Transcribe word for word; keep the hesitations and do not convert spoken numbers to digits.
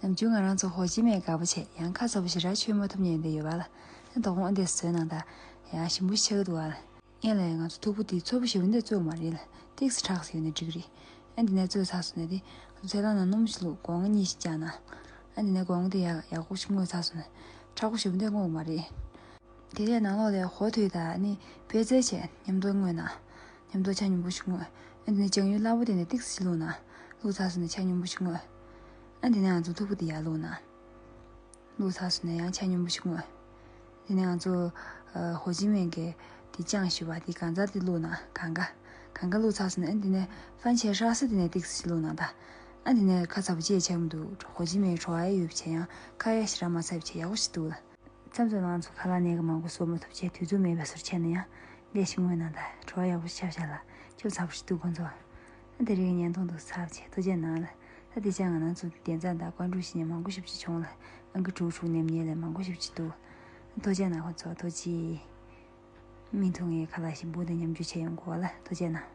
ནམ་རྒྱུན་ང་རང་ཚོ་ཧོ་ཅི་མིན་དགའ་པོ་བྱས། ཡང་ཁ་ཚ་པོ་ཞེ་དྲག་མཆོད་མ་ཐུབ་མཁན་དེ་ཡོད་པ་ལ། ཨ་དོ་དགོང་འདི་བཟོས་གནང་ད། ཡང་ཞིམ་པོ་ཞིག་ཆགས་ཀྱི་འདུག་པ་ལ། ཡིན་ལ་ཡང་ང་ཚོ་མཐུག་པོ་དེ་ཚོ་པོ་ཞེ་པོ་འདི་བཙོས་མ་རེད་ལ། ཏིག་ཙམ་དྲག་ཙམ་ཡོད་ན་འགྲིག་གི་རེད། ཨ་འདི་ནས་བཙོས་ཚར་སོང་ན་དེ་ང་ཚོ་ཚལ་སླང་ནང་སྣུམ་ཞིག་བླུགས། སྒོང་ང་གཉིས་ཤིག་བརྐྱངས་ན། ཨ་འདི་ནས་སྒོང་ང་དེ་ཡག་ཡག་པོ་ཞིག་བརྔོས་ཚར་སོང་ན། མཁྲེགས་པོ་ཞེ་པོ་འདི་བརྔོས་མ་རེད། དེ་ནས་ནང་ལོགས་ལ་ཧོ་ཐུད་དང་ཨ་ནི་པད་ཚལ་བྱས་མཉམ་དུ་བརྔོས་ན། མཉམ་དུ་ཆ་སྙོམས་པོ་ཞིག་བརྔོས། ཨ་འདི་ནས་ལྕང་ཡུ་སླ་པོ་དེ་ནས་ཏིག་ཙམ་ཞིག་བླུགས་ན། བླུགས་ཚར་སོང་ན་ཆ་སྙོམས་པོ་ཞིག་བརྔོས། ཨ་འདི་ནས་ང་ཚོ་མཐུག་པོ་དེ་ཡར་བླུགས་ན། བླུགས་ཚར་སོང་ན་ཡང་ཆ་སྙོམས་པོ་ཞིག་བརྔོས། དེ་ནས་ང་ཚོ་ཨ་ཧོ་ཅི་མིན་གྱི་དེ་བརྐྱངས་ཞུས་པ་དེ་གང་ཚར་དེ་བླུགས་ན། གང་ག་གང་ག་བླུགས་ཚར་སོང་ན། ཨ་འདི་ནས་ཧྥན་ཆེ་ཧྲ་ས་དེ་ནས་ཏིག་ཙམ་ཞིག་བླུགས་ན་ད། ཨ་འདི་ནས་ཁ་ཚ་པོ་ཅིག་ཆགས་མི་འདུག་ཧོ་ཅི་མིན་བྲོ་བ་ཡོད་བྱས་ཡང་ཁ་ཡ་ཞེ་དྲག་མ་ཚ་བྱས་ཡག་པོ་ཞིག་འདུག་ལ། མཚམས་མཚམས་ང་ཚོ་ཁ་ལག་ནས་ཀ་མང་པོ་བཟོ་མ་ཐུབ་བྱས། དུས་ཚོད་མེད་པའི་བཟོ་འདྲ་བྱས་ན་ཡང་འདི་ཞིག་བརྔོས་ན་ད་བྲོ་བ་ཡག་པོ་ཞིག་ཆགས་ཤག་ལ། ཁྱོད་ཚ་པོ་ཞིག་འདུག་ཁོང་ཚོ། ཨ་དེ་རིང་བརྙན་ཐུང་འདུག་ཚར་བྱས། ཐུགས་རྗེ་གནང་ལ། ད་དེ་ཅང་ང་རང་ཚོ་དེ་ཚ་དང་ཀོན་ཀྲུའུ་ཞིག་ནས་མང་པོ་ཞིག་ཅིག་བྱུང་ལ། ཨང་ཀི་དྲུག་དྲུག་ནས་ཉེ་ལས་མང་པོ་ཞིག་ཅིག་འདུག་ཐུགས་རྗེ་གནང་ཁོང་ཚོ། ཐུགས་རྗེ། མི་ཐུང་ངའི་ཁ་ལག་ཞིམ་པོ་དེ་མཉམ་སྤྱོད་བྱས་ཡོང་དགོས་ལ། ཐུགས་རྗེ་གནང་།